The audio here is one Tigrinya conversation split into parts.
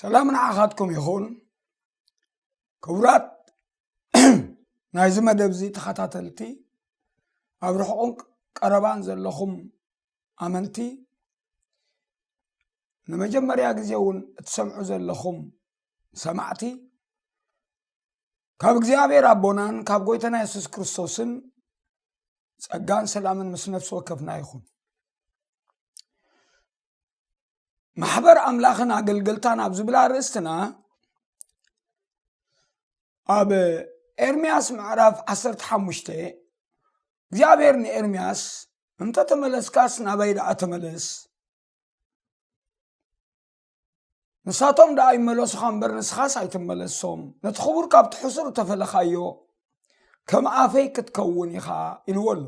ሰላም ንዓኻትኩም ይኹን። ክቡራት ናይዚ መደብ እዚ ተኸታተልቲ፣ ኣብ ርሑቕን ቀረባን ዘለኹም ኣመንቲ፣ ንመጀመርያ ግዜ እውን እትሰምዑ ዘለኹም ሰማዕቲ፣ ካብ እግዚኣብሔር ኣቦናን ካብ ጎይታና የሱስ ክርስቶስን ጸጋን ሰላምን ምስ ነፍሲ ወከፍና ይኹን። ማሕበር ኣምላኽን ኣገልገልታን ኣብ ዝብላ ርእስትና፣ ኣብ ኤርምያስ ምዕራፍ ዓሰርተ ሓሙሽተ እግዚኣብሔር ንኤርምያስ፣ "እንተ ተመለስካስ ናባይ ደኣ ተመለስ፣ ንሳቶም ደኣ ይመለሱኻ እምበር ንስኻስ ኣይትመለሶም፣ ነቲ ክቡር ካብቲ ሕሱር እተፈለኻዮ ከም ኣፈይ ክትከውን ኢኻ" ኢልዎ ኣሎ።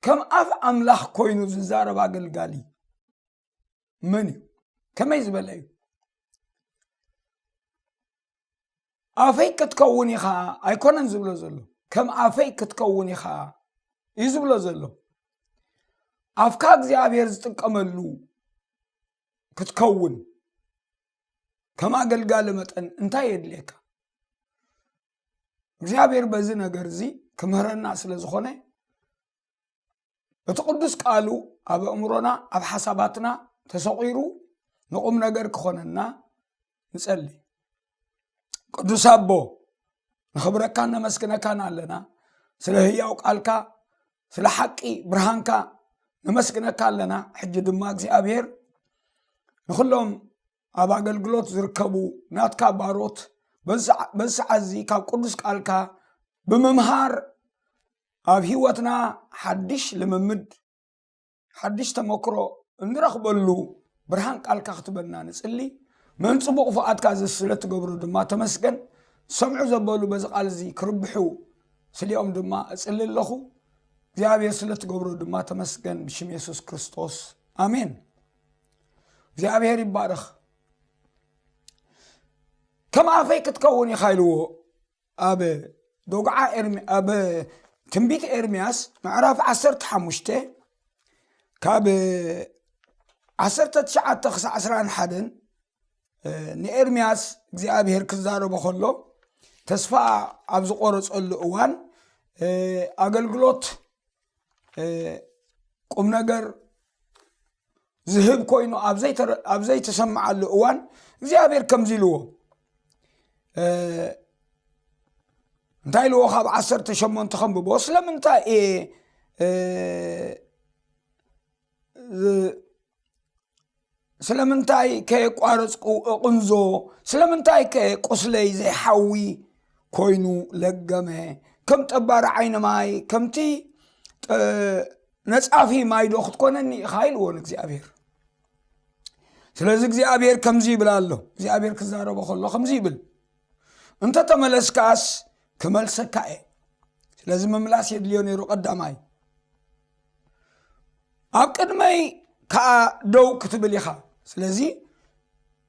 ከም ኣፍ ኣምላኽ ኮይኑ ዝዛረብ ኣገልጋሊ መን እዩ? ከመይ ዝበለ እዩ? "ኣፈይ ክትከውን ኢኻ" ኣይኮነን ዝብሎ ዘሎ፣ "ከም ኣፈይ ክትከውን ኢኻ" እዩ ዝብሎ ዘሎ። ኣፍካ እግዚኣብሔር ዝጥቀመሉ ክትከውን ከም ኣገልጋሊ መጠን እንታይ የድልየካ? እግዚኣብሔር በዚ ነገር እዚ ክምህረና ስለ ዝኾነ፣ እቲ ቅዱስ ቃሉ ኣብ ኣእምሮና፣ ኣብ ሓሳባትና ተሰቒሩ ንቁም ነገር ክኾነና ንጸሊ። ቅዱስ ኣቦ፣ ነኽብረካን ነመስግነካን ኣለና። ስለ ህያው ቃልካ፣ ስለ ሓቂ ብርሃንካ ነመስግነካ ኣለና። ሕጂ ድማ እግዚኣብሔር፣ ንኹሎም ኣብ ኣገልግሎት ዝርከቡ ናትካ ባሮት፣ በዚ ሰዓ-፣ በዚ ሰዓት እዚ ካብ ቅዱስ ቃልካ ብምምሃር፣ ኣብ ህይወትና ሓድሽ ልምምድ፣ ሓድሽ ተመክሮ እንረኽበሉ ብርሃን ቃልካ ክትበና ንጽሊ። ምእንቲ ጽቡቕ ፍቓድካ እዚ ስለ ትገብሮ ድማ ተመስገን። ሰምዑ ዘበሉ በዚ ቃል እዚ ክርብሑ ስሊኦም ድማ እጽሊ ኣለኹ። እግዚኣብሔር ስለ ትገብሮ ድማ ተመስገን፣ ብሽም የሱስ ክርስቶስ፣ ኣሜን። እግዚኣብሔር ይባረኽ። "ከም ኣፈይ ክትከውን ኢኻ" ኢልዎ። ኣብ ዶግዓ ኤርሚ-፣ ኣብ ትንቢት ኤርምያስ ምዕራፍ ዓሰርተ ሓሙሽተ ካብ ዓሰርተ ትሽዓተ ክሳዕ ዕስራን ሓደን፣ እ፣ ንኤርምያስ እግዚኣብሔር ክዛረቦ ከሎ፣ ተስፋ ኣብ ዝቆረጸሉ እዋን፣ እ፣ ኣገልግሎት፣ እ፣ ቁም ነገር ዝህብ ኮይኑ ኣብ ዘይተረ-፣ ኣብ ዘይተሰምዓሉ እዋን፣ እግዚኣብሔር ከምዚ ኢልዎ፣ እ፣ እንታይ ኢልዎ? ካብ ዓሰርተ ሸሞንተ ከንብቦ። "ስለምንታይ እየ፣ እ፣ ዝ-፣ ስለምንታይ ከየቋረጽኩ እቕንዞ? ስለምንታይ ከ ቁስለይ ዘይሓዊ ኮይኑ ለገመ? ከም ጠባሪ ዓይኒ ማይ፣ ከምቲ ጠ-፣ ነጻፊ ማይ ዶ ክትኮነኒ ኢኻ?" ኢልዎ ንእግዚኣብሔር። ስለዚ እግዚኣብሔር ከምዚ ይብል ኣሎ። እግዚኣብሔር ክዛረቦ ከሎ ከምዚ ይብል፣ "እንተ ተመለስካስ ክመልሰካ እየ።" ስለዚ ምምላስ የድልዮ ነይሩ ቀዳማይ። "ኣብ ቅድመይ ከኣ ደው ክትብል ኢኻ።" ስለዚ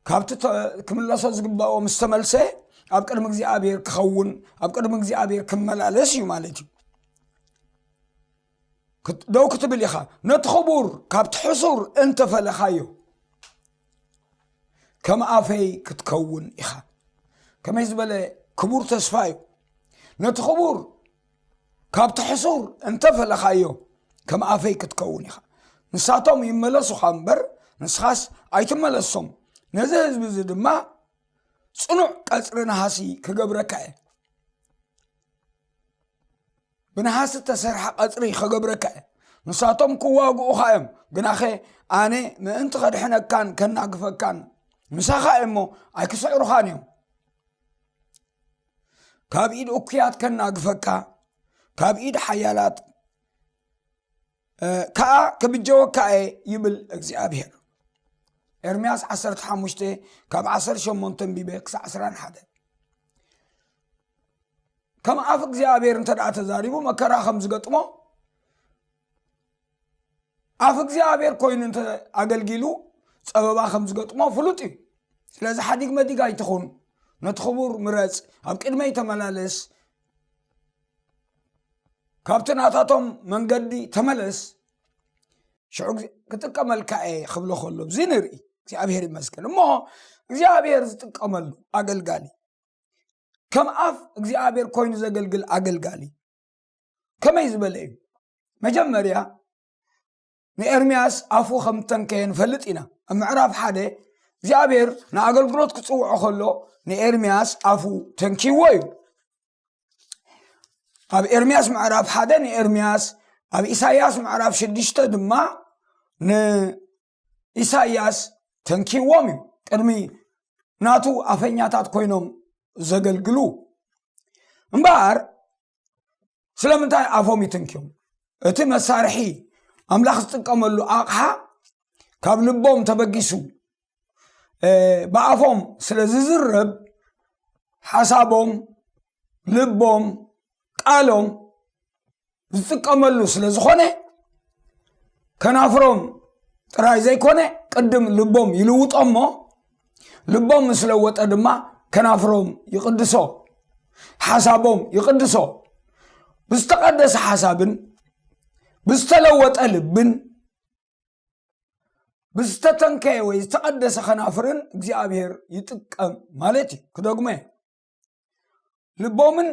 ካብቲ ተ-፣ ክምለሶ ዝግባኦ ምስ ተመልሰ፣ ኣብ ቅድሚ እግዚኣብሔር ክኸውን፣ ኣብ ቅድሚ እግዚኣብሔር ክመላለስ እዩ ማለት እዩ። ክት-፣ ደው ክትብል ኢኻ። "ነቲ ክቡር ካብቲ ሕሱር እንተፈለኻዮ፣ ከም ኣፈይ ክትከውን ኢኻ።" ከመይ ዝበለ ክቡር ተስፋ እዩ! "ነቲ ክቡር ካብቲ ሕሱር እንተፈለኻዮ፣ ከም ኣፈይ ክትከውን ኢኻ። ንሳቶም ይመለሱኻ እምበር፣ ንስኻስ ኣይትመለሶም። ነዚ ህዝቢ እዚ ድማ ጽኑዕ ቀጽሪ ነሃሲ ክገብረካ እየ። ብነሃሲ እተሰርሐ ቀጽሪ ክገብረካ እየ። ንሳቶም ክዋግኡኻ እዮም፣ ግናኸ ኣነ ምእንቲ ከድሕነካን ከናግፈካን ምሳኻ እየ እሞ ኣይክስዕሩኻን እዮም። ካብ ኢድ እኩያት ከናግፈካ፣ ካብ ኢድ ሓያላት፣ እ፣ ከኣ ክብጀወካ እየ ይብል እግዚኣብሔር።" ኤርምያስ ዓሰርተ ሓሙሽተ ካብ ዓሰርተ ሸሞንተ ኣንቢበ ክሳዕ ዕስራን ሓደ። ከም ኣፍ እግዚኣብሔር እንተ ደኣ ተዛሪቡ መከራ ከም ዝገጥሞ፣ ኣፍ እግዚኣብሔር ኮይኑ እንተ ኣገልጊሉ ጸበባ ከም ዝገጥሞ ፍሉጥ እዩ። ስለዚ ሓዲግ መዲግ ኣይትኹን፣ ነቲ ክቡር ምረጽ፣ ኣብ ቅድመይ ተመላለስ፣ ካብቲ ናታቶም መንገዲ ተመለስ፣ ሽዑ ግዜ ክጥቀመልካ እየ ክብሎ ከሎ፣ እዚ ንርኢ። እግዚኣብሔር ይመስገን። እሞ እግዚኣብሔር ዝጥቀመሉ ኣገልጋሊ፣ ከም ኣፍ እግዚኣብሔር ኮይኑ ዘገልግል ኣገልጋሊ ከመይ ዝበለ እዩ? መጀመርያ ንኤርምያስ ኣፉ ከም ተንከየ ንፈልጥ ኢና። ኣብ ምዕራፍ ሓደ እግዚኣብሔር ንኣገልግሎት ክጽውዖ ከሎ ንኤርምያስ ኣፉ ተንኪዎ እዩ። ኣብ ኤርምያስ ምዕራፍ ሓደ ንኤርምያስ፣ ኣብ ኢሳይያስ ምዕራፍ ሽዱሽተ ድማ ንኢሳይያስ ተንኪዎም እዩ። ቅድሚ ናቱ ኣፈኛታት ኮይኖም ዘገልግሉ። እምበኣር ስለምንታይ ኣፎም ይትንክዮም? እቲ መሳርሒ ኣምላኽ ዝጥቀመሉ ኣቕሓ ካብ ልቦም ተበጊሱ፣ እ፣ ብኣፎም ስለ ዝዝረብ ሓሳቦም፣ ልቦም፣ ቃሎም ዝጥቀመሉ ስለ ዝኾነ ከናፍሮም ጥራይ ዘይኮነ ቅድም ልቦም ይልውጦ እሞ ልቦም ምስ ለወጠ ድማ ከናፍሮም ይቕድሶ፣ ሓሳቦም ይቕድሶ። ብዝተቐደሰ ሓሳብን ብዝተለወጠ ልብን ብዝተተንከየ ወይ ዝተቐደሰ ከናፍርን እግዚኣብሔር ይጥቀም ማለት እዩ። ክደግሞ እየ። ልቦምን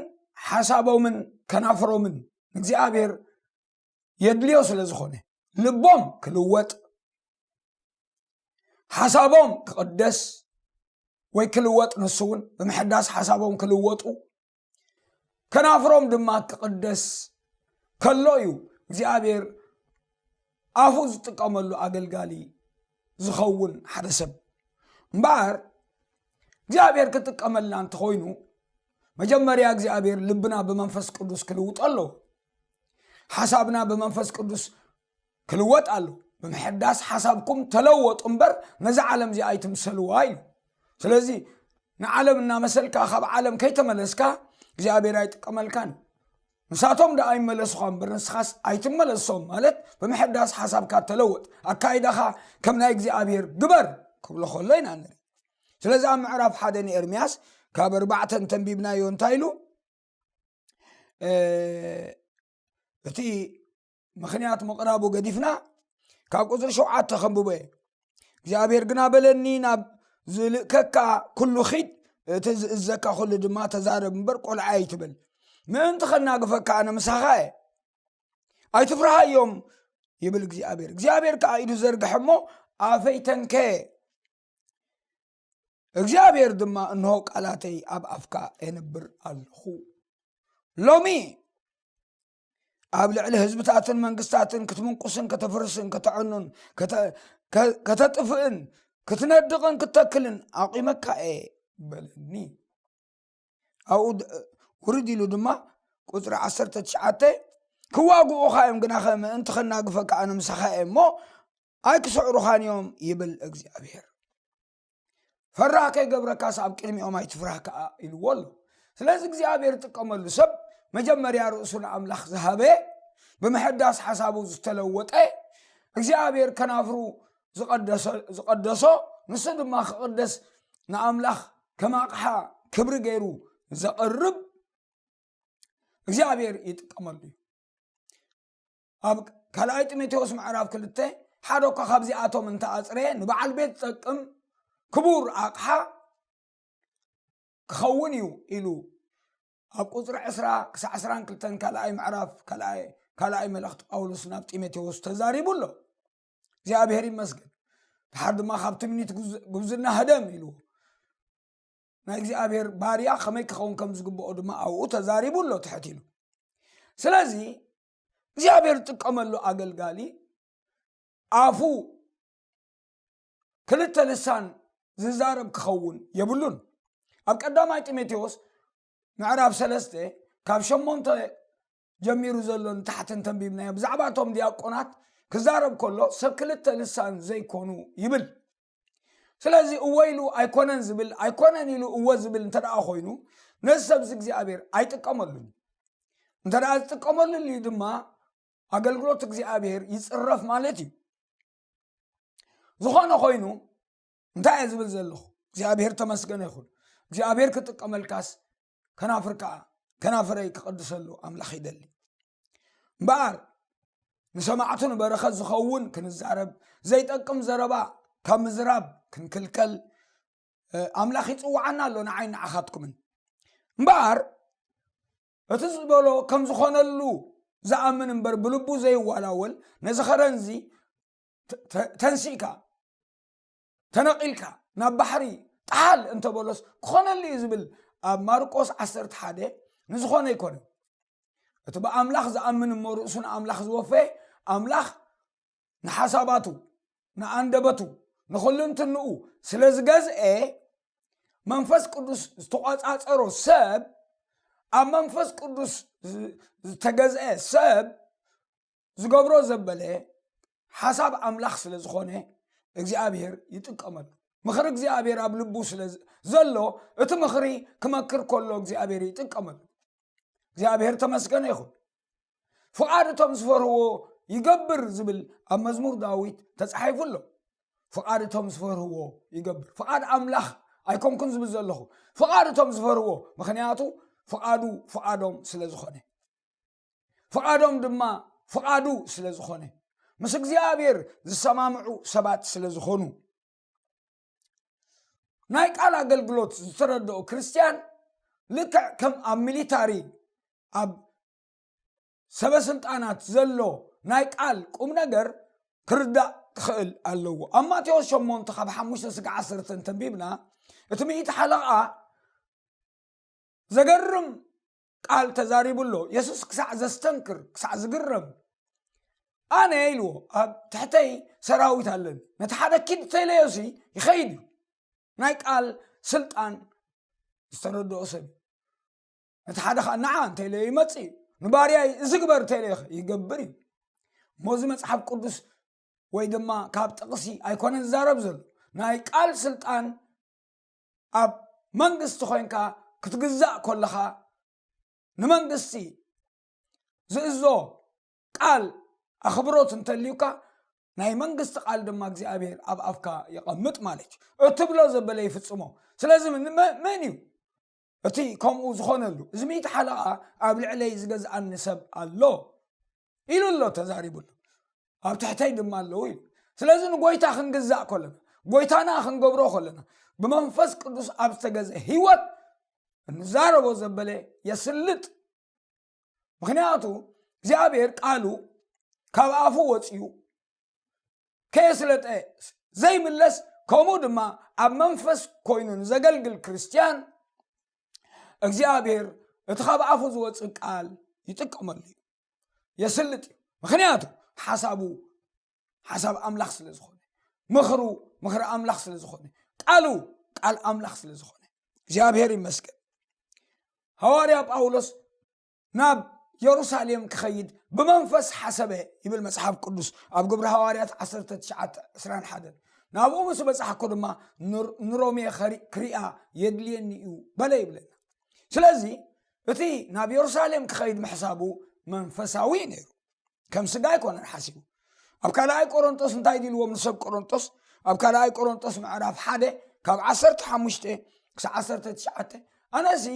ሓሳቦምን ከናፍሮምን እግዚኣብሔር የድልዮ ስለ ዝኾነ ልቦም ክልወጥ፣ ሓሳቦም ክቕደስ ወይ ክልወጥ፣ ንሱ እውን ብምሕዳስ ሓሳቦም ክልወጡ፣ ከናፍሮም ድማ ክቕደስ ከሎ እዩ እግዚኣብሔር ኣፉ ዝጥቀመሉ ኣገልጋሊ ዝኸውን ሓደ ሰብ። እምበኣር እግዚኣብሔር ክጥቀመልና እንተኾይኑ መጀመርያ እግዚኣብሔር ልብና ብመንፈስ ቅዱስ ክልውጦ ኣለዎ። ሓሳብና ብመንፈስ ቅዱስ ክልወጥ ኣሎ። ብምሕዳስ ሓሳብኩም ተለወጡ እምበር ነዚ ዓለም እዚኣ ኣይትምሰልዋ ኢሉ። ስለዚ ንዓለም እናመሰልካ ካብ ዓለም ከይተመለስካ እግዚኣብሔር ኣይጥቀመልካን እዩ። ንሳቶም ደኣ ኣይመለሱኻ እምበር ንስኻስ ኣይትመለሶም ማለት ብምሕዳስ ሓሳብካ ተለወጥ፣ ኣካይዳኻ ከም ናይ እግዚኣብሔር ግበር ክብሎ ከሎ ኢና ንርኢ። ስለዚ ኣብ ምዕራፍ ሓደ ንኤርምያስ ካብ ኣርባዕተ እንተንቢብናዮ እንታይ ኢሉ? እ፣ እቲ ምኽንያት ምቕራቡ ገዲፍና ካብ ቁፅሪ ሸውዓተ ከንብቦ እየ። እግዚኣብሔር ግና በለኒ፣ ናብ ዝልእከካ ኩሉ ኺድ፣ እቲ ዝእዘካ ኩሉ ድማ ተዛረብ እምበር ቆልዓ ኣይትበል። ምእንቲ ኸናግፈካ ኣነ ምሳኻ እየ፣ ኣይትፍርሃዮም ይብል እግዚኣብሔር። እግዚኣብሔር ከዓ ኢዱ ዘርግሐ እሞ ኣፈይ ተንከየ። እግዚኣብሔር ድማ እንሆ ቃላተይ ኣብ ኣፍካ የንብር ኣለኹ። ሎሚ ኣብ ልዕሊ ህዝብታትን መንግስታትን ክትምንቁስን ከተፍርስን ከተዕኑን ከተ-፣ ከ-፣ ከተጥፍእን ክትነድቕን ክትተክልን ኣቑመካ እየ በለኒ። ኣብኡ ድ-፣ ውርድ ኢሉ ድማ ቁፅሪ ዓሰርተ ትሽዓተ ክዋግኡኻ እዮም፣ ግናኸ ምእንቲ ከናግፈካ ኣነ ምሳኻ እየ እሞ ኣይክስዕሩኻን እዮም ይብል እግዚኣብሔር። ፈራህ ከይገብረካስ ኣብ ቅድሚኦም ኣይትፍራህ ከኣ ኢልዎ ኣሎ። ስለዚ እግዚኣብሔር ዝጥቀመሉ ሰብ መጀመርያ ርእሱ ንኣምላኽ ዝሃበ፣ ብምሕዳስ ሓሳቡ ዝተለወጠ፣ እግዚኣብሔር ከናፍሩ ዝቐደሰ-፣ ዝቐደሶ፣ ንሱ ድማ ክቕደስ ንኣምላኽ ከም ኣቕሓ ክብሪ ገይሩ ዘቕርብ እግዚኣብሔር ይጥቀመሉ እዩ። ኣብ ካልኣይ ጢሞቴዎስ ምዕራፍ ክልተ ሓደ እኳ ካብዚኣቶም እንተኣፅረ ንበዓል ቤት ዝጠቅም ክቡር ኣቕሓ ክኸውን እዩ ኢሉ ኣብ ቁፅሪ ዕስራ ክሳዕ ዕስራን ክልተን ካልኣይ ምዕራፍ ካልኣይ፣ ካልኣይ መልእኽቲ ጳውሎስ ናብ ጢሞቴዎስ ተዛሪቡ ኣሎ። እግዚኣብሔር ይመስገን። ድሓር ድማ ካብ ትምኒት ጉዝ-፣ ጉብዝና ህደም ኢልዎ። ናይ እግዚኣብሔር ባርያ ከመይ ክኸውን ከም ዝግብኦ ድማ ኣብኡ ተዛሪቡ ኣሎ ትሕት ኢሉ። ስለዚ እግዚኣብሔር ዝጥቀመሉ ኣገልጋሊ ኣፉ ክልተ ልሳን ዝዛረብ ክኸውን የብሉን። ኣብ ቀዳማይ ጢሞቴዎስ ምዕራፍ ሰለስተ ካብ ሸሞንተ ጀሚሩ ዘሎ ንታሕቲ እንተንቢብናዮ ብዛዕባ እቶም ዲያቆናት ክዛረብ ከሎ ሰብ ክልተ ልሳን ዘይኮኑ ይብል። ስለዚ እወ ኢሉ ኣይኮነን ዝብል፣ ኣይኮነን ኢሉ እወ ዝብል እንተ ደኣ ኮይኑ ነዚ ሰብዚ እግዚኣብሔር ኣይጥቀመሉን። እንተ ደኣ ዝጥቀመሉ ኢሉ ድማ ኣገልግሎት እግዚኣብሔር ይፅረፍ ማለት እዩ። ዝኾነ ኮይኑ እንታይ እየ ዝብል ዘለኹ? እግዚኣብሔር ተመስገነ ይኹን። እግዚኣብሔር ክጥቀመልካስ ከናፍርካ፣ ከናፍረይ ክቐድሰሉ ኣምላኽ ይደሊ። እምበኣር ንሰማዕቱ ንበረኸት ዝኸውን ክንዛረብ፣ ዘይጠቅም ዘረባ ካብ ምዝራብ ክንክልከል ኣምላኽ ይፅዋዓና ኣሎ፣ ንዓይ ንዓኻትኩምን። እምበኣር እቲ ዝበሎ ከም ዝኾነሉ ዝኣምን እምበር ብልቡ ዘይዋላወል፣ ነዚ ኸረንዚ ተንሲእካ ተነቒልካ ናብ ባሕሪ ጠሓል እንተበሎስ ክኾነሉ እዩ ዝብል ኣብ ማርቆስ ዓሰርተ ሓደ ንዝኾነ ኣይኮነን። እቲ ብኣምላኽ ዝኣምን እሞ ርእሱ ንኣምላኽ ዝወፈየ ኣምላኽ ንሓሳባቱ ንኣንደበቱ ንኹልንትንኡ ስለ ዝገዝአ መንፈስ ቅዱስ ዝተቋጻጸሮ ሰብ ኣብ መንፈስ ቅዱስ ዝተገዝአ ሰብ ዝገብሮ ዘበለ ሓሳብ ኣምላኽ ስለ ዝኾነ እግዚኣብሔር ይጥቀመሉ። ምኽሪ እግዚኣብሔር ኣብ ልቡ ስለ ዘሎ እቲ ምኽሪ ክመክር ከሎ እግዚኣብሔር ይጥቀመሉ። እግዚኣብሔር ተመስገነ ይኹን። ፍቓድ እቶም ዝፈርህዎ ይገብር ዝብል ኣብ መዝሙር ዳዊት ተጻሒፉ ኣሎ። ፍቓድ እቶም ዝፈርህዎ ይገብር። ፍቓድ ኣምላኽ ኣይኮንኩን ዝብል ዘለኹ፣ ፍቓድ እቶም ዝፈርህዎ፣ ምኽንያቱ ፍቓዱ ፍቓዶም ስለ ዝኾነ፣ ፍቓዶም ድማ ፍቓዱ ስለ ዝኾነ፣ ምስ እግዚኣብሔር ዝሰማምዑ ሰባት ስለ ዝኾኑ፣ ናይ ቃል ኣገልግሎት ዝተረድኦ ክርስትያን ልክዕ ከም ኣብ ሚሊታሪ ኣብ ሰበ ስልጣናት ዘሎ ናይ ቃል ቁም ነገር ክርዳእ ክኽእል ኣለዎ። ኣብ ማቴዎስ ሸሞንተ ካብ ሓሙሽተ ስጋዕ ዓሰርተ እንተንቢብና እቲ ሚእቲ ሓለቓ ዘገርም ቃል ተዛሪቡ ኣሎ። የሱስ ክሳዕ ዘስተንክር፣ ክሳዕ ዝግረም፣ ኣነ ኢልዎ ኣብ ትሕተይ ሰራዊት ኣለኒ፣ ነቲ ሓደ ኪድ ተይለዮሲ ይኸይድ እዩ። ናይ ቃል ስልጣን ዝተረድኦ ሰብ እዩ። ነቲ ሓደ ከዓ ንዓ እንተኢለዮ ይመጽእ እዩ፣ ንባርያይ እዚ ግበር እንተኢለዮ ይገብር እዩ። እሞ እዚ መጽሓፍ ቅዱስ ወይ ድማ ካብ ጥቕሲ ኣይኮነን ዝዛረብ ዘሎ። ናይ ቃል ስልጣን ኣብ መንግስቲ ኮይንካ ክትግዛእ ከለኻ ንመንግስቲ ዝእዞ ቃል ኣኽብሮት እንተልዩካ ናይ መንግስቲ ቃል ድማ እግዚኣብሔር ኣብ ኣፍካ የቐምጥ ማለት እዩ። እትብሎ ዘበለ ይፍጽሞ። ስለዚ ምን እዩ እቲ ከምኡ ዝኾነሉ? እዚ ሚእቲ ሓለቓ ኣብ ልዕለይ ዝገዝኣኒ ሰብ ኣሎ ኢሉ ኣሎ፣ ተዛሪቡ ኣሎ። ኣብ ትሕተይ ድማ ኣለዉ ኢሉ። ስለዚ ንጎይታ ክንግዛእ ከለና፣ ጎይታና ክንገብሮ ከለና፣ ብመንፈስ ቅዱስ ኣብ ዝተገዝአ ህይወት እንዛረቦ ዘበለ የስልጥ። ምኽንያቱ እግዚኣብሔር ቃሉ ካብ ኣፉ ወፅዩ ከየስለጠ ዘይምለስ፣ ከምኡ ድማ ኣብ መንፈስ ኮይኑ ንዘገልግል ክርስትያን እግዚኣብሔር እቲ ካብ ኣፉ ዝወፅእ ቃል ይጥቀመሉ እዩ፣ የስልጥ እዩ። ምኽንያቱ ሓሳቡ ሓሳብ ኣምላኽ ስለ ዝኾነ፣ ምኽሩ ምኽሪ ኣምላኽ ስለ ዝኾነ፣ ቃሉ ቃል ኣምላኽ ስለ ዝኾነ እግዚኣብሔር ይመስገን። ሃዋርያ ጳውሎስ ናብ የሩሳሌም ክኸይድ ብመንፈስ ሓሰበ ይብል መጽሓፍ ቅዱስ ኣብ ግብሪ ሃዋርያት ዓሰርተ ትሽዓተ ዕስራን ሓደን። ናብኡ ምስ በጻሕኩ ድማ ንር-፣ ንሮሜ ኸሪ-፣ ክሪኣ የድልየኒ እዩ በለ ይብለና። ስለዚ እቲ ናብ የሩሳሌም ክኸይድ ምሕሳቡ መንፈሳዊ እዩ ነይሩ፣ ከም ስጋ ኣይኮነን ሓሲቡ። ኣብ ካልኣይ ቆሮንጦስ እንታይ ኢልዎም ንሰብ ቆሮንጦስ? ኣብ ካልኣይ ቆሮንጦስ ምዕራፍ ሓደ ካብ ዓሰርተ ሓሙሽተ ክሳብ ዓሰርተ ትሽዓተ፣ ኣነሲ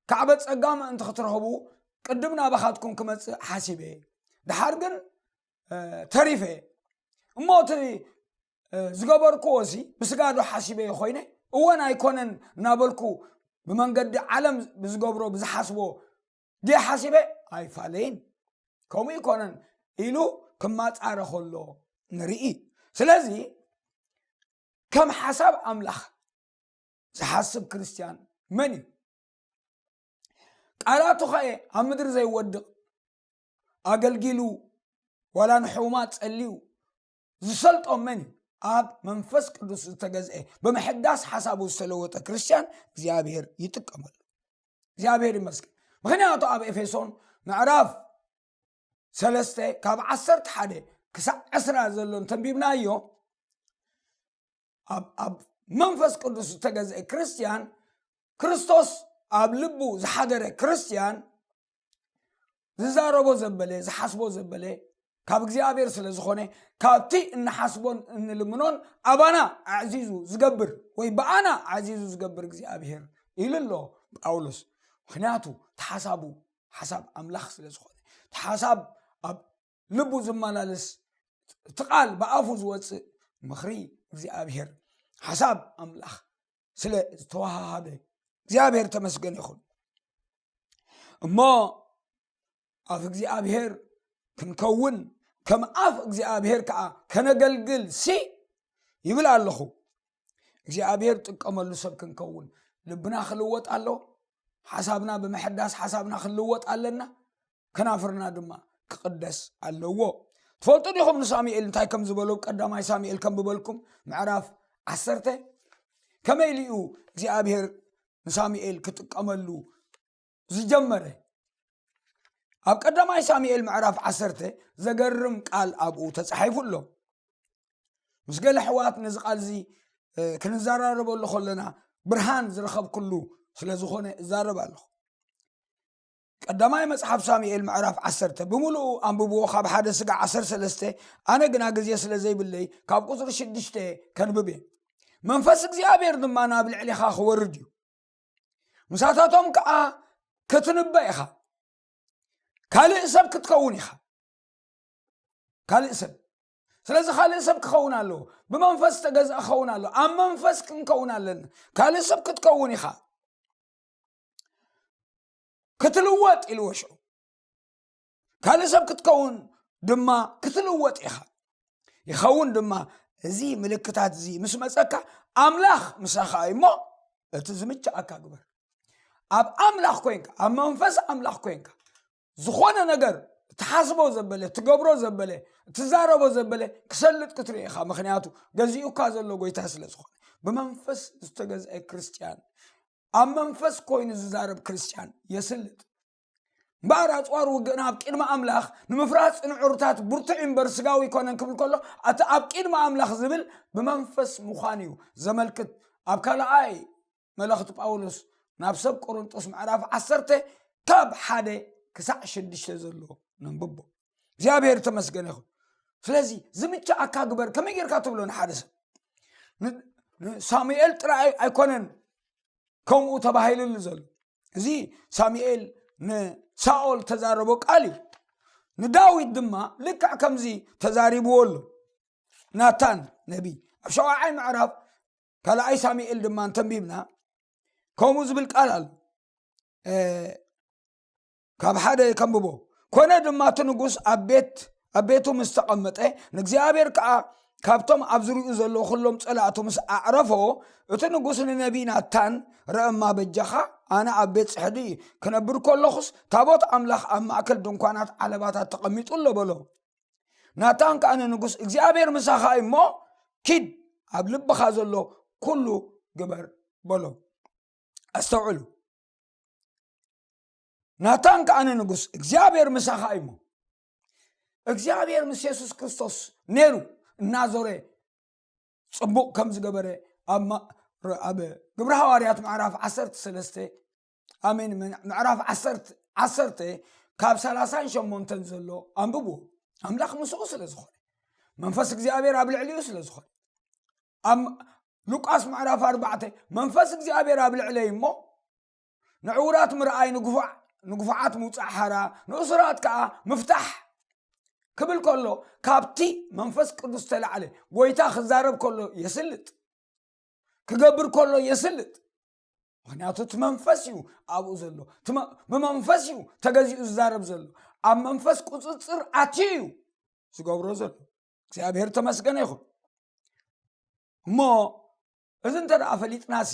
ካዕበ ጸጋ ምእንቲ ክትረኽቡ ቅድም ናባኻትኩም ክመጽእ ሓሲበ፣ ድሓር ግን እ፣ ተሪፈ። እሞ እቲ እ፣ ዝገበርክዎ እዚ ብስጋ ዶ ሓሲበዮ ኮይነ? እወን ኣይኮነን እናበልኩ ብመንገዲ ዓለም ብዝገብሮ ብዝሓስቦ ድየ ሓሲበ? ኣይፋለይን። ከምኡ ይኮነን ኢሉ ክማጻረ ከሎ ንርኢ። ስለዚ ከም ሓሳብ ኣምላኽ ዝሓስብ ክርስትያን መን እዩ? ቃላቱ ኸኣ ኣብ ምድሪ ዘይወድቕ ኣገልጊሉ ዋላ ንሕሙማት ጸልዩ ዝሰልጦም መን እዩ? ኣብ መንፈስ ቅዱስ ዝተገዝአ ብምሕዳስ ሓሳቡ ዝተለወጠ ክርስትያን እግዚኣብሔር ይጥቀመሉ። እግዚኣብሔር ይመስገን። ምኽንያቱ ኣብ ኤፌሶን ምዕራፍ ሰለስተ ካብ ዓሰርተ ሓደ ክሳዕ ዕስራ ዘሎ እንተንቢብናዮ ኣብ፣ ኣብ መንፈስ ቅዱስ ዝተገዝአ ክርስትያን፣ ክርስቶስ ኣብ ልቡ ዝሓደረ ክርስትያን ዝዛረቦ ዘበለ ዝሓስቦ ዘበለ ካብ እግዚኣብሔር ስለ ዝኾነ ካብቲ እንሓስቦን እንልምኖን ኣባና ኣዕዚዙ ዝገብር ወይ ብኣና ኣዕዚዙ ዝገብር እግዚኣብሔር ኢሉ ኣሎ ጳውሎስ። ምኽንያቱ እቲ ሓሳቡ ሓሳብ ኣምላኽ ስለ ዝኾነ፣ እቲ ሓሳብ ኣብ ልቡ ዝመላለስ፣ እቲ ቃል ብኣፉ ዝወፅእ ምኽሪ እግዚኣብሔር፣ ሓሳብ ኣምላኽ ስለ ዝተዋሃሃበ እግዚኣብሔር ተመስገን ይኹን። እሞ ኣፍ እግዚኣብሔር ክንከውን፣ ከም ኣፍ እግዚኣብሔር ከዓ ከነገልግል ሲ ይብል ኣለኹ። እግዚኣብሔር ጥቀመሉ ሰብ ክንከውን ልብና ክልወጥ ኣሎ። ሓሳብና ብምሕዳስ ሓሳብና ክንልወጥ ኣለና። ከናፍርና ድማ ክቕደስ ኣለዎ። ትፈልጡ ዲኹም ንሳሙኤል እንታይ ከም ዝበሎ? ቀዳማይ ሳሙኤል ከም ብበልኩም ምዕራፍ ዓሰርተ ከመይ ኢሉ እዩ እግዚኣብሔር ንሳሙኤል ክጥቀመሉ ዝጀመረ? ኣብ ቀዳማይ ሳሙኤል ምዕራፍ ዓሰርተ ዘገርም ቃል ኣብኡ ተጻሒፉ ኣሎ። ምስ ገለ ኣሕዋት ነዚ ቃል እዚ ክንዘራረበሉ ከለና ብርሃን ዝረኸብኩሉ ስለ ዝኾነ እዛረብ ኣለኹ። ቀዳማይ መጽሓፍ ሳሙኤል ምዕራፍ ዓሰርተ ብምሉኡ ኣንብብዎ፣ ካብ ሓደ ስጋዕ ዓሰርተ ሰለስተ። ኣነ ግና ግዜ ስለ ዘይብለይ ካብ ቁጽሪ ሽዱሽተ ከንብብ እየ። መንፈስ እግዚኣብሔር ድማ ናብ ልዕሌኻ ክወርድ እዩ፣ ምሳታቶም ከዓ ክትንበ ኢኻ፣ ካልእ ሰብ ክትከውን ኢኻ። ካልእ ሰብ። ስለዚ ካልእ ሰብ ክኸውን ኣለዎ። ብመንፈስ ተገዝአ ክኸውን ኣለዎ። ኣብ መንፈስ ክንከውን ኣለና። ካልእ ሰብ ክትከውን ኢኻ። ክትልወጥ ኢልዎ ሽዑ። ካልእ ሰብ ክትከውን ድማ ክትልወጥ ኢኻ። ይኸውን ድማ፣ እዚ ምልክታት እዚ ምስ መጸካ ኣምላኽ ምሳኻ እዩ እሞ እቲ ዝምችኣካ ግበር። ኣብ ኣምላኽ ኮይንካ፣ ኣብ መንፈስ ኣምላኽ ኮይንካ ዝኾነ ነገር ትሓስቦ ዘበለ፣ ትገብሮ ዘበለ፣ ትዛረቦ ዘበለ ክሰልጥ ክትርኢ ኢኻ። ምኽንያቱ ገዚኡካ ዘሎ ጎይታ ስለ ዝኾነ። ብመንፈስ ዝተገዝአ ክርስትያን፣ ኣብ መንፈስ ኮይኑ ዝዛረብ ክርስትያን የስልጥ። እምበኣር ኣጽዋር ውግእና ኣብ ቅድሚ ኣምላኽ ንምፍራስ ጽንዑርታት ብርቱዕ እምበር ስጋዊ ኣይኮነን ክብል ከሎ፣ እቲ ኣብ ቅድሚ ኣምላኽ ዝብል ብመንፈስ ምዃን እዩ ዘመልክት። ኣብ ካልኣይ መልእኽቲ ጳውሎስ ናብ ሰብ ቆሮንጦስ ምዕራፍ ዓሰርተ ካብ ሓደ ክሳዕ ሽዱሽተ ዘሎ ነንብቦ። እግዚኣብሔር ተመስገን ይኹን። ስለዚ ዝምችኣካ ግበር። ከመይ ጌርካ ትብሎ ንሓደ ሰብ? ን-፣ ንሳሙኤል ጥራይ ኣይኮነን ከምኡ ተባሂሉሉ ዘሎ። እዚ ሳሙኤል ንሳኦል ተዛረቦ ቃል እዩ። ንዳዊት ድማ ልክዕ ከምዚ ተዛሪብዎ ኣሎ። ናታን ነቢይ ኣብ ሸውዓይ ምዕራፍ ካልኣይ ሳሙኤል ድማ እንተንቢብና ከምኡ ዝብል ቃል ኣሎ። እ፣ ካብ ሓደ ከንብቦ። ኮነ ድማ እቲ ንጉስ ኣብ ቤት፣ ኣብ ቤቱ ምስ ተቐመጠ፣ ንእግዚኣብሔር ከኣ ካብቶም ኣብ ዙርያኡ ዘለዉ ኩሎም ጸላእቱ ምስ ኣዕረፎ፣ እቲ ንጉስ ንነቢይ ናታን፣ "ረእ እማ በጃኻ፣ ኣነ ኣብ ቤት ጽሕዲ ክነብር ከለኹስ፣ ታቦት ኣምላኽ ኣብ ማእከል ድንኳናት ዓለባታት ተቐሚጡ ኣሎ" በሎ። ናታን ከኣ ንንጉስ፣ "እግዚኣብሔር ምሳኻ እዩ እሞ፣ ኪድ፣ ኣብ ልብኻ ዘሎ ኩሉ ግበር" በሎ። ኣስተውዕሉ። ናታን ከኣ ንንጉስ፣ "እግዚኣብሔር ምሳኻ እዩ እሞ"። እግዚኣብሔር ምስ የሱስ ክርስቶስ ነይሩ እናዞረ ጽቡቕ ከም ዝገበረ ኣብ ማ-፣ ኣብ ግብሪ ሃዋርያት ምዕራፍ ዓሰርተ ሰለስተ፣ ኣሜን፣ ምን-፣ ምዕራፍ ዓሰርተ፣ ዓሰርተ ካብ ሰላሳን ሸሞንተን ዘሎ ኣንብብዎ። ኣምላኽ ምስኡ ስለ ዝኾነ፣ መንፈስ እግዚኣብሔር ኣብ ልዕሊኡ ስለ ዝኾነ። ኣብ ሉቃስ ምዕራፍ ኣርባዕተ፣ "መንፈስ እግዚኣብሔር ኣብ ልዕለይ እሞ፣ ንዕዉራት ምርኣይ፣ ንግፉዕ-፣ ንግፉዓት ምውጻእ ሓራ፣ ንእሱራት ከኣ ምፍታሕ" ክብል ከሎ፣ ካብቲ መንፈስ ቅዱስ ተላዕለ። ጎይታ ክዛረብ ከሎ የስልጥ፣ ክገብር ከሎ የስልጥ። ምኽንያቱ እቲ መንፈስ እዩ ኣብኡ ዘሎ። እቲ መ-፣ ብመንፈስ እዩ ተገዚኡ ዝዛረብ ዘሎ። ኣብ መንፈስ ቁጽጽር ኣትዩ እዩ ዝገብሮ ዘሎ። እግዚኣብሔር ተመስገነ ይኹን። እሞ እዚ እንተ ደኣ ፈሊጥናሲ፣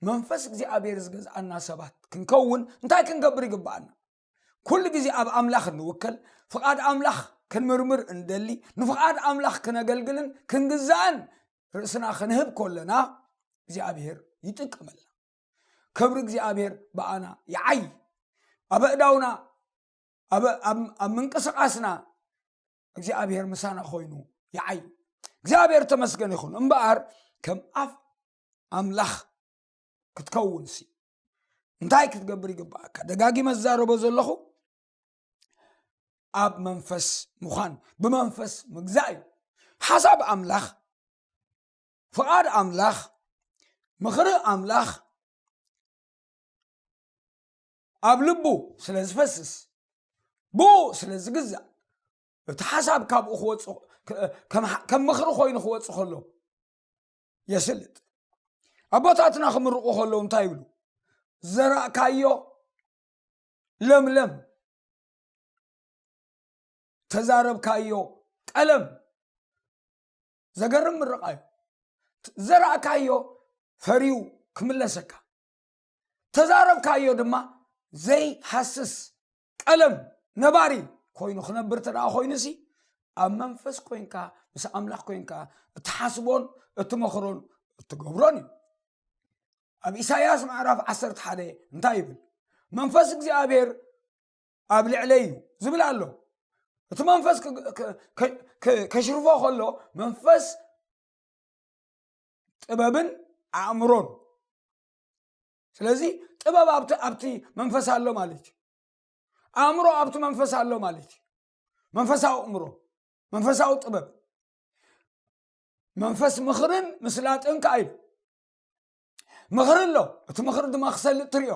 መንፈስ እግዚኣብሔር ዝገዝኣና ሰባት ክንከውን እንታይ ክንገብር ይግብኣና? ኩሉ ግዜ ኣብ ኣምላኽ እንውከል፣ ፍቓድ ኣምላኽ ክንምርምር እንደሊ፣ ንፍቓድ ኣምላኽ ክነገልግልን ክንግዛእን ርእስና ክንህብ ከለና፣ እግዚኣብሔር ይጥቀመልና። ክብሪ እግዚኣብሔር ብኣና ይዓዪ። ኣብ ኣእዳውና፣ ኣብ፣ ኣብ፣ ኣብ ምንቅስቓስና እግዚኣብሔር ምሳና ኮይኑ ይዓዪ። እግዚኣብሔር ተመስገን ይኹን። እምበኣር ከም ኣፍ ኣምላኽ ክትከውንሲ እንታይ ክትገብር ይግብኣካ? ደጋጊመ ዝዛረቦ ዘለኹ ኣብ መንፈስ ምዃን፣ ብመንፈስ ምግዛእ እዩ። ሓሳብ ኣምላኽ፣ ፍቓድ ኣምላኽ፣ ምኽሪ ኣምላኽ ኣብ ልቡ ስለ ዝፈስስ፣ ብኡ ስለ ዝግዛእ፣ እቲ ሓሳብ ካብኡ ክወጽእ፣ ከ-፣ ከም ሓ-፣ ከም ምኽሪ ኮይኑ ክወጽእ ከሎ፣ የስልጥ። ኣቦታትና ክምርቑ ከለዉ እንታይ ይብሉ? "ዘራእካዮ ለምለም፣ ተዛረብካዮ ቀለም።" ዘገርም ምርቓ እዩ። ዘራእካዮ ፈርዩ ክምለሰካ፣ ተዛረብካዮ ድማ ዘይሃስስ ቀለም ነባሪ ኮይኑ ክነብር እንተ ደኣ ኮይኑሲ፣ ኣብ መንፈስ ኮይንካ፣ ምስ ኣምላኽ ኮይንካ እትሓስቦን እትመኽሮን እትገብሮን እዩ። ኣብ ኢሳይያስ ምዕራፍ ዓሰርተ ሓደ እንታይ ይብል? "መንፈስ እግዚኣብሔር ኣብ ልዕለይ እዩ" ዝብል ኣሎ። እቲ መንፈስ ክ-፣ ክ-፣ ክ-፣ ክ-፣ ከሽርፎ ከሎ መንፈስ ጥበብን ኣእምሮን። ስለዚ ጥበብ ኣብቲ፣ ኣብቲ መንፈስ ኣሎ ማለት እዩ። ኣእምሮ ኣብቲ መንፈስ ኣሎ ማለት እዩ። መንፈሳዊ ኣእምሮ፣ መንፈሳዊ ጥበብ፣ መንፈስ ምኽርን ምስላጥን ከኣ ኢሉ። ምኽሪ ኣሎ፣ እቲ ምኽሪ ድማ ክሰልጥ ትሪኦ።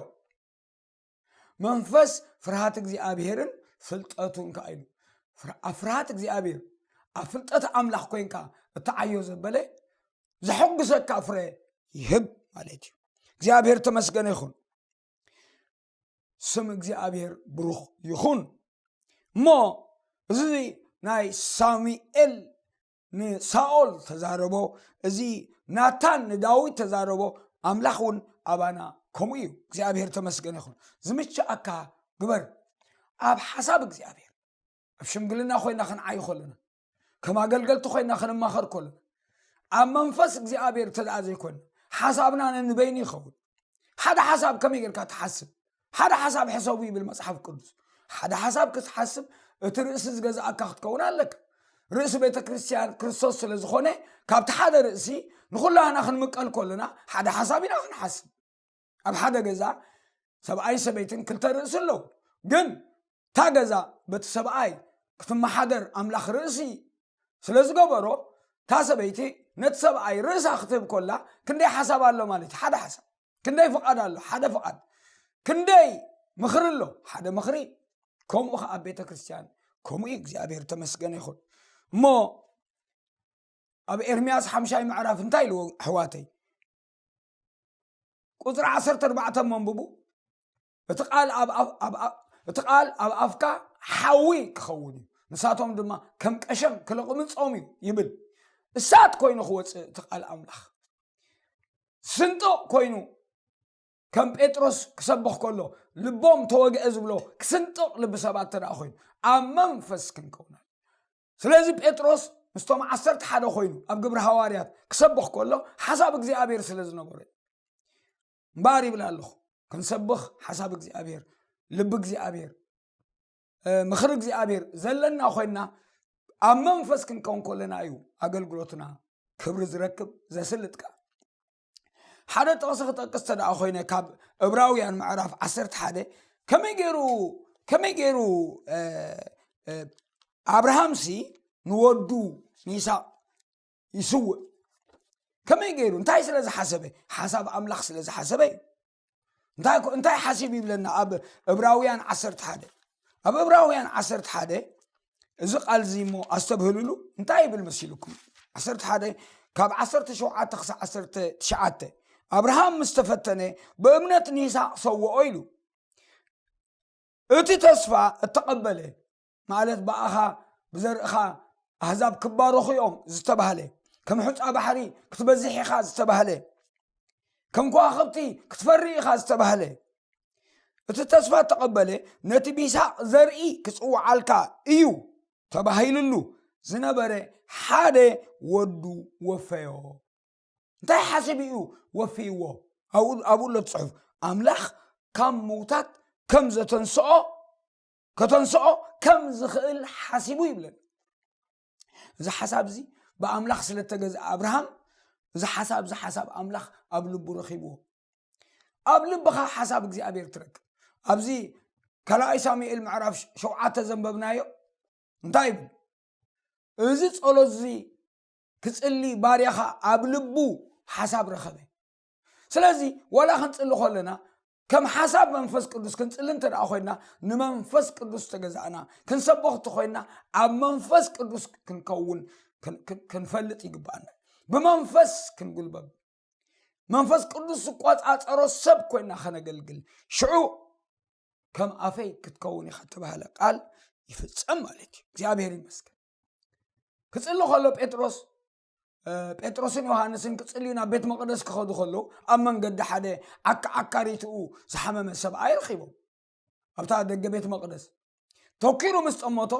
መንፈስ ፍርሃት እግዚኣብሔርን ፍልጠቱን ከኣ ኢሉ። ፍር-፣ ኣብ ፍርሃት እግዚኣብሔር፣ ኣብ ፍልጠት ኣምላኽ ኮይንካ እተዓዮ ዘበለ ዘሐጉሰካ ፍረ ይህብ ማለት እዩ። እግዚኣብሔር ተመስገነ ይኹን። ስም እግዚኣብሔር ብሩኽ ይኹን። እሞ እዚ ናይ ሳሙኤል ንሳኦል ተዛረቦ፣ እዚ ናታን ንዳዊት ተዛረቦ፣ ኣምላኽ እውን ኣባና ከምኡ እዩ። እግዚኣብሔር ተመስገነ ይኹን። ዝምችኣካ ግበር። ኣብ ሓሳብ እግዚኣብሔር፣ ኣብ ሽምግልና ኮይና ክንዓይ ከለና፣ ከም ኣገልገልቲ ኮይና ክንማኸር ከለና፣ ኣብ መንፈስ እግዚኣብሔር እንተ ደኣ ዘይኮንና፣ ሓሳብና ነንበይኑ ይኸውን። ሓደ ሓሳብ ከመይ ጌርካ ትሓስብ? ሓደ ሓሳብ ሕሰቡ ይብል መጽሓፍ ቅዱስ። ሓደ ሓሳብ ክትሓስብ እቲ ርእሲ ዝገዝኣካ ክትከውን ኣለካ። ርእሲ ቤተ ክርስቲያን ክርስቶስ ስለ ዝኾነ፣ ካብቲ ሓደ ርእሲ ንኹላህና ክንምቀል ከለና፣ ሓደ ሓሳብ ኢና ክንሓስብ። ኣብ ሓደ ገዛ ሰብኣይ ሰበይትን ክልተ ርእሲ ኣለዉ። ግን እታ ገዛ በቲ ሰብኣይ ክትመሓደር ኣምላኽ ርእሲ ስለ ዝገበሮ፣ እታ ሰበይቲ ነቲ ሰብኣይ ርእሳ ክትህብ ከላ ክንደይ ሓሳብ ኣሎ ማለት እዩ? ሓደ ሓሳብ። ክንደይ ፍቓድ ኣሎ? ሓደ ፍቓድ። ክንደይ ምኽሪ ኣሎ? ሓደ ምኽሪ። ከምኡ ኸዓ ኣብ ቤተ ክርስቲያን ከምኡ እዩ። እግዚኣብሔር ተመስገነ ይኹን። እሞ ኣብ ኤርምያስ ሓምሻይ ምዕራፍ እንታይ ኢልዎ ኣሕዋተይ? ቁጽሪ ዓሰርተ ኣርባዕተ መንብቡ። "እቲ ቃል ኣብ ኣፍ-፣ ኣብ ኣፍ-፣ እቲ ቃል ኣብ ኣፍካ ሓዊ ክኸውን እዩ፣ ንሳቶም ድማ ከም ቀሸም ክልቕምጾም እዩ" ይብል። እሳት ኮይኑ ክወጽእ እቲ ቃል ኣምላኽ። ስንጥቕ ኮይኑ ከም ጴጥሮስ ክሰብኽ ከሎ ልቦም ተወግአ ዝብሎ ክስንጥቕ ልቢ ሰባት እንተ ደኣ ኮይኑ ኣብ መንፈስ ክንከውን። ስለዚ ጴጥሮስ ምስቶም ዓሰርተ ሓደ ኮይኑ ኣብ ግብሪ ሃዋርያት ክሰብኽ ከሎ ሓሳብ እግዚኣብሔር ስለ ዝነበሮ እዩ። እምበኣር ይብል ኣለኹ፣ ክንሰብኽ ሓሳብ እግዚኣብሔር፣ ልቢ እግዚኣብሔር፣ እ፣ ምኽሪ እግዚኣብሔር ዘለና ኮይና ኣብ መንፈስ ክንከውን ከለና እዩ ኣገልግሎትና ክብሪ ዝረክብ፣ ዘስልጥ ከኣ። ሓደ ጥቕሲ ክጠቅስ እንተ ደኣ ኮይነ ካብ ዕብራውያን ምዕራፍ ዓሰርተ ሓደ ከመይ ገይሩ፣ ከመይ ገይሩ፣ እ፣ እ፣ ኣብርሃምሲ ንወዱ ንይስሐቅ ይስውእ? ከመይ ገይሩ? እንታይ ስለ ዝሓሰበ? ሓሳብ ኣምላኽ ስለ ዝሓሰበ እዩ። እንታይ ኮ-፣ እንታይ ሓሲቡ ይብለና ኣብ ዕብራውያን ዓሰርተ ሓደ? ኣብ ዕብራውያን ዓሰርተ ሓደ እዚ ቃል እዚ እሞ ኣስተብህልሉ፣ እንታይ ይብል መሲልኩም? ዓሰርተ ሓደ ካብ ዓሰርተ ሸውዓተ ክሳብ ዓሰርተ ትሽዓተ፣ "ኣብርሃም ምስ ተፈተነ ብእምነት ንይስሐቅ ሰውኦ" ኢሉ። እቲ ተስፋ እተቐበለ፣ ማለት ብኣኻ ብዘርእኻ ኣህዛብ ክባረኹ እዮም ዝተባህለ፣ ከም ሑጻ ባሕሪ ክትበዝሕ ኢኻ ዝተባህለ፣ ከም ከዋኽብቲ ክትፈሪ ኢኻ ዝተባህለ፣ እቲ ተስፋ እተቐበለ ነቲ ብይስሐቅ ዘርኢ ክጽውዓልካ እዩ ተባሂሉሉ ዝነበረ ሓደ ወዱ ወፈዮ። እንታይ ሓሲቡ እዩ ወፍይዎ? ኣብኡ፣ ኣብኡ ኣሎ እቲ ጽሑፍ። ኣምላኽ ካብ ምውታት ከም ዘተንስኦ፣ ከተንስኦ ከም ዝኽእል ሓሲቡ ይብለና። እዚ ሓሳብ እዚ ብኣምላኽ ስለ እተገዝአ ኣብርሃም፣ እዚ ሓሳብ፣ እዚ ሓሳብ ኣምላኽ ኣብ ልቡ ረኺብዎ። ኣብ ልብኻ ሓሳብ እግዚኣብሔር ትረክብ። ኣብዚ ካልኣይ ሳሙኤል ምዕራፍ ሸውዓተ ዘንበብናዮ እንታይ ይብል? እዚ ጸሎት እዚ ክጽሊ ባርያኻ ኣብ ልቡ ሓሳብ ረኸበ። ስለዚ ዋላ ክንጽሊ ከለና ከም ሓሳብ መንፈስ ቅዱስ ክንጽሊ እንተ ደኣ ኮይና፣ ንመንፈስ ቅዱስ ተገዛእና ክንሰብኽ እንተ ኮይና፣ ኣብ መንፈስ ቅዱስ ክንከውን ክን-፣ ክን-፣ ክንፈልጥ ይግባኣና። ብመንፈስ ክንጉልበብ፣ መንፈስ ቅዱስ ዝቆጻጸሮ ሰብ ኮይና ከነገልግል፣ ሽዑ ከም ኣፈይ ክትከውን ኢኻ እተባህለ ቃል ይፍጸም ማለት እዩ። እግዚኣብሔር ይመስገን። ክጽሊ ከሎ ጴጥሮስ እ፣ ጴጥሮስን ዮሃንስን ክጽልዩ ናብ ቤት መቕደስ ክኸዱ ከለዉ፣ ኣብ መንገዲ ሓደ ዓካ ዓካሪትኡ ዝሓመመ ሰብኣይ ረኺቦም። ኣብታ ደገ ቤት መቕደስ ተኪሩ ምስ ጠመቶ፣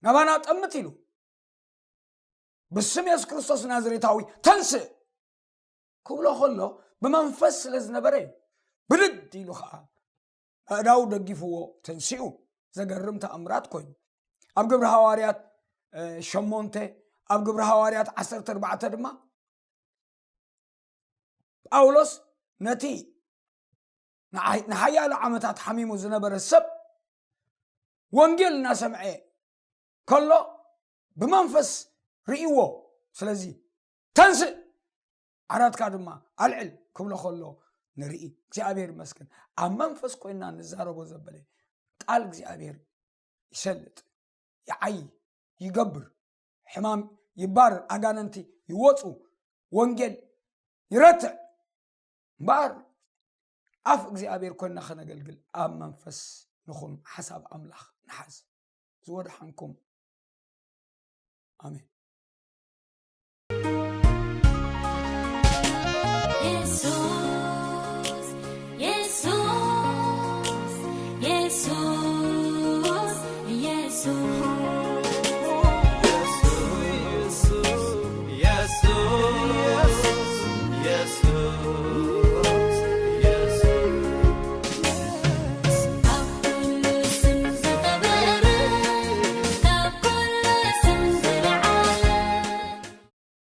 ናባና ጠምት ኢሉ፣ ብስም የሱስ ክርስቶስ ናዝሬታዊ ተንስእ ክብሎ ከሎ፣ ብመንፈስ ስለ ዝነበረ እዩ። ብድድ ኢሉ ኸኣ ኣእዳው ደጊፍዎ ተንሲኡ። ዘገርም ተኣምራት ኮይኑ ኣብ ግብሪ ሃዋርያት ሸሞንተ፣ ኣብ ግብሪ ሃዋርያት ዓሰርተ ኣርባዕተ ድማ ጳውሎስ ነቲ ንሓያሎ ዓመታት ሓሚሙ ዝነበረ ሰብ ወንጌል እናሰምዐ ከሎ ብመንፈስ ርእይዎ። ስለዚ ተንስእ፣ ዓራትካ ድማ ኣልዕል ክብሎ ከሎ ንርኢ። እግዚኣብሔር ይመስገን። ኣብ መንፈስ ኮይና ንዛረቦ ዘበለ ቃል እግዚኣብሔር ይሰልጥ፣ ይዓይ፣ ይገብር። ሕማም ይባረር፣ ኣጋንንቲ ይወፁ፣ ወንጌል ይረትዕ። እምበኣር ኣፍ እግዚኣብሔር ኮይና ከነገልግል ኣብ መንፈስ ንኹን፣ ሓሳብ ኣምላኽ ንሓዝ። ዝወድሓንኩም። ኣሜን።